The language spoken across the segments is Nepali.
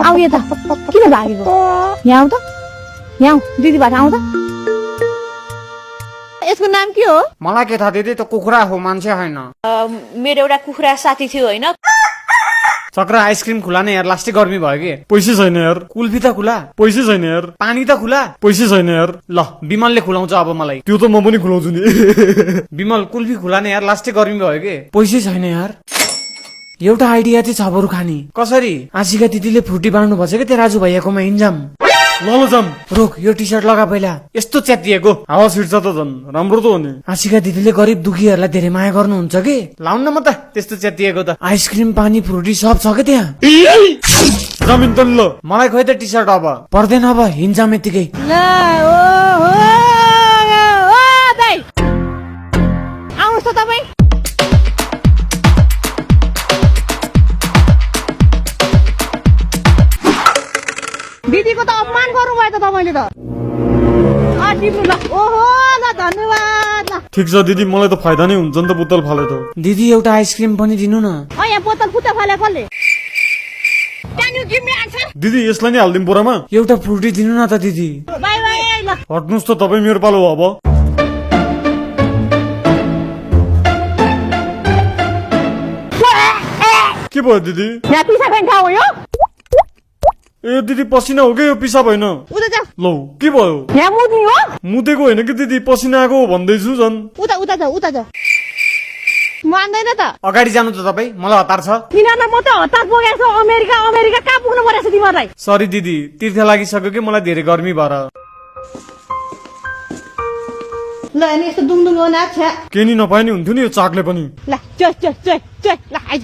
आऊ यता किन भागेको यहाँ आऊ त यहाँ आऊ दिदीबाट आऊ त यसको नाम के हो मलाई के थाहा दिदी त कुखुरा हो मान्छे हैन मेरो एउटा कुखुरा साथी थियो हैन चक्रा आइसक्रिम खुला नै यार लास्टै गर्मी भयो के पैसै छैन यार कुल्फी त खुला पैसै छैन यार पानी त खुला पैसै छैन यार ल विमलले खुलाउँछ अब मलाई त्यो त म पनि खुलाउँछु नि विमल कुल्फी खुला नै यार लास्टै गर्मी भयो के पैसै छैन यार एउटा आइडिया चाहिँ छ बरु खानी कसरी आशिका दिदीले फ्रुटी बाँड्नु भन्छ के त्यो राजु भैयाकोमा इन्जाम ल जाम रोक यो टी सर्ट लगा पहिला यस्तो च्यातिएको हावा छिर्छ त झन् राम्रो त हो नि आशिका दिदीले गरिब दुखीहरूलाई धेरै माया गर्नुहुन्छ कि लाउन न म त त्यस्तो च्यातिएको त आइसक्रिम पानी फ्रुटी सब छ के त्यहाँ जमिन त ल मलाई खोइ त टी सर्ट अब पर्दैन अब हिँड्छाम यतिकै आउनुहोस् त तपाईँ दिदीको त अपमान गर्नुभयो त तपाईले त टिप्नु ल ओहो ल धन्यवाद ल ठिक छ दिदी मलाई त फाइदा नै हुन्छ नि त बोतल फाले त दिदी एउटा आइसक्रिम पनि दिनु न यहाँ बोतल फुटा फाले कसले can you give me answer दिदी यसलाई नि हाल्दिम बोरामा एउटा फ्रुटी दिनु न त दिदी बाइ बाइ ल हट्नुस् त तपाईँ मेरो पालो हो अब के भयो दिदी यहाँ पिसा खाने ठाउँ हो यो ए दिदी पसिना हो कि यो पिसाब होइन उता जा लौ के भयो यहाँ मुद्नी हो मुदेको होइन कि दिदी पसिना आएको भन्दैछु झन् उता उता जा उता जा मान्दैन त अगाडि जानु त तपाईँ मलाई हतार छ किन म त हतार पुगेको छु अमेरिका अमेरिका कहाँ पुग्नु परेछ तिमीहरूलाई सरी दिदी तीर्थ लागिसक्यो कि मलाई धेरै गर्मी भएर ल अनि यस्तो दुङदुङ गर्नु छ के नि नपाए नि हुन्थ्यो नि यो चाकले पनि ल चोय चोय चोय चोय ल आइज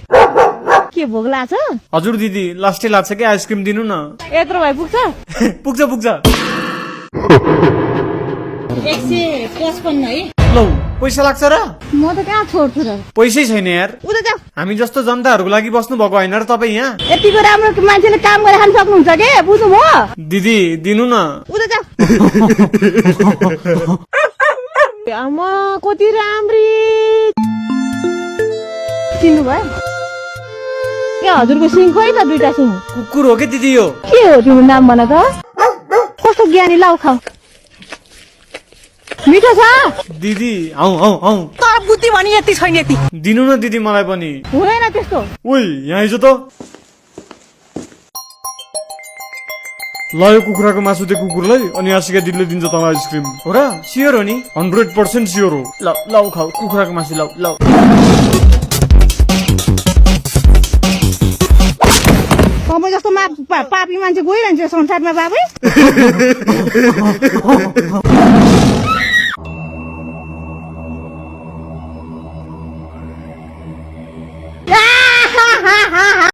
के भोग लाग्छ हजुर दिदी लास्टै लाग्छ कि आइसक्रिम दिनु न यत्रो भए पुग्छ पुग्छ पुग्छ 155 है लौ पैसा लाग्छ र म त कहाँ छोड्छु र पैसै छैन यार उता जा हामी जस्तो जनताहरूको लागि बस्नु भएको होइन र तपाईँ यहाँ यतिको राम्रो मान्छेले काम गरेर खान सक्नुहुन्छ के बुझ्नु भयो दिदी दिनु न उता जा आमा कति राम्री चिन्नु भयो ए हजुरको सिङ खोइ त दुईटा सिङ कुकुर हो कि दिदी यो के हो तिम्रो नाम भन त कस्तो ज्ञानी लाउ खाऊ मिठो छ दिदी आउ आउ आउ तर बुद्धि भनी यति छैन यति दिनु न दिदी मलाई पनि हुँदैन त्यस्तो ओइ यहाँ आइज त ल यो कुखुराको मासु दे कुकुरलाई अनि आशिका दिदीले दिन्छ तँलाई आइसक्रिम हो र सियोर हो नि 100% स्योर हो ल लौ खाऊ कुखुराको मासु लौ लौ तपाईँ जस्तो पापी मान्छे गइरहन्छ संसारमा बाबै